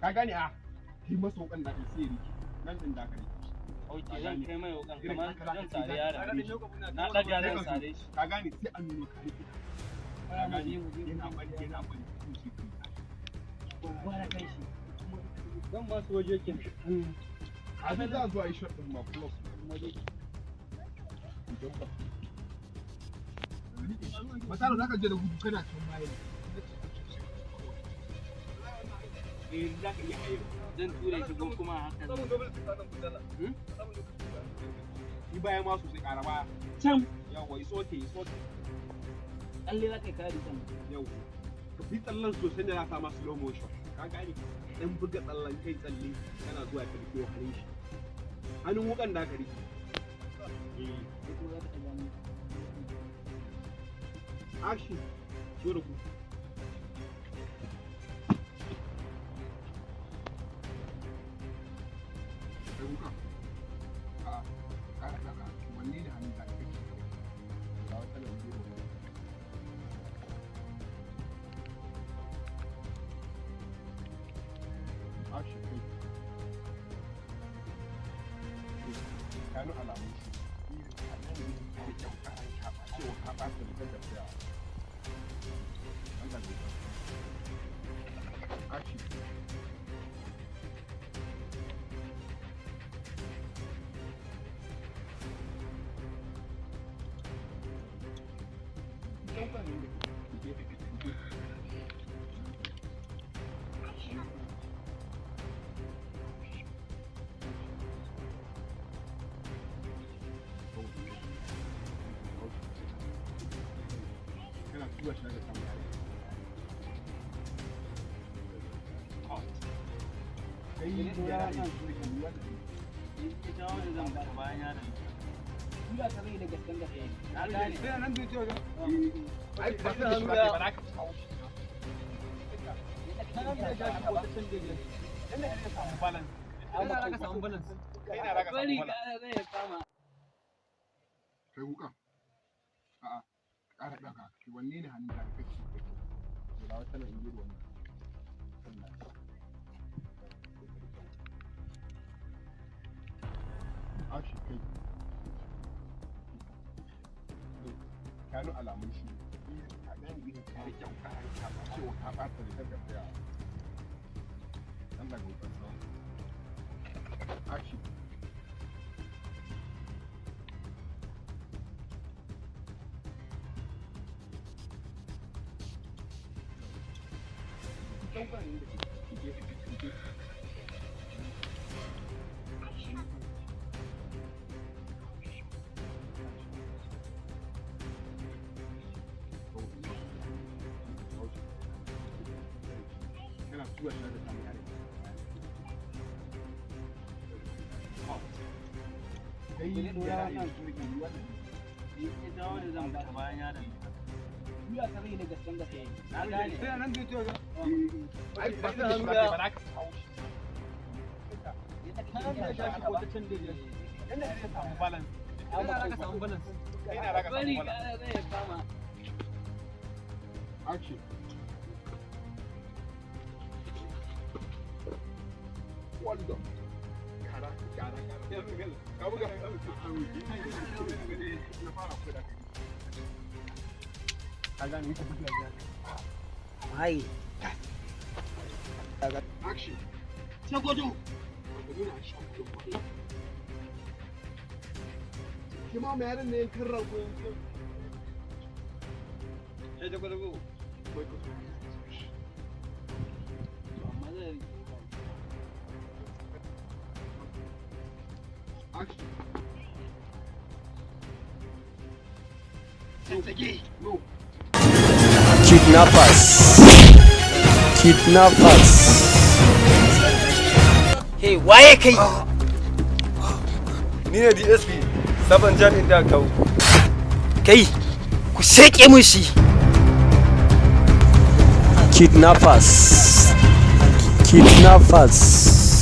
Ka gane a yi masa wukan da kai sai ya rike nan din da ka rike. Ok, zan kai mai wukan Irin kamar haka za ka zan ce sare za ka yaron. sare shi. Na ɗaga zan sare shi. Ka gane, sai a nuna ka rike. Ka gane, yana bari, yana bari, to sai ka yi. Gwara kai shi. Zan ba su waje ke. Abin za a zo a yi shot din ma plus. Idan ba misali za ka je da gudu kana can baya. Eh, za ka iya hayewa. Zan ture shi ko kuma haka. Shi baya ma sosai, ƙara baya. Can. Yawwa, it's okay, it's okay. Tsalle za ka yi kare can. Yau ka fi tsallan sosai da za sa ma slow motion, ka gane? Dan buga tsallan, kai tsalle, kana zuwa ka rike hannun shi, hannun wukan da ka rike, eh. Sai kuma za ka ɗaga ni. Action, zo da ku. Kai wuka a ƙara ɗaga. Wanne ne hannun da ka kake ga wata lambu? Action, kai kanu alamun shi irin a nan ne ka rike wuka, an kaɓa cewa ka ɓata rigar da tsayawa an ɗaga wuka. Action. Ɗauka ne da ke ke. Kana tura shi daga samu yare. Kai yara ne wannan. Ita wani zan fita bayan yaron. Tura ka zai da gasken gaske. Na gane. Ai ba ka shi ba, ba za ka kawo shi. Samu balance. Kai na za ka samu Bari balance. ka zai kama. Kai wuka. A'a, ƙara ɗaga. Wanne ne hannun da kake ga wata nan gero wannan? Action, kai kanu alamun shi irin ka gane, irin ka rike wuka, an kaɓa cewa ka ɓata rigar da tsayawa dan daga wukan sama. Action. Ɗauka ne da ke ke. Kana tura shi daga samu yare. Kai yara ne wannan. Ita wani zan fita bayan yaron. Tura ka zai da gasken gaske. Na gane. Ai ba ka shi ba, ba za ka kawo shi. Samu balance. Kai na za ka samu Bari balance. ka zai kama. Action. Well done. Kara, kara, kara. Ka buga. Na fara koda kai. Ka gane ka buga ya. Hai. Action. Shagodo. Ba nuna shagodo ba. Ki ma mai yaran ne yankan rago yankan. Wai ka. Amma zai rike. Action. No. Kidnappers, kidnappers. Hey, waye kai? Ni ne DSP, sabon jami'in da aka kawo. Kai, ku seke mun shi. Kidnappers, kidnappers.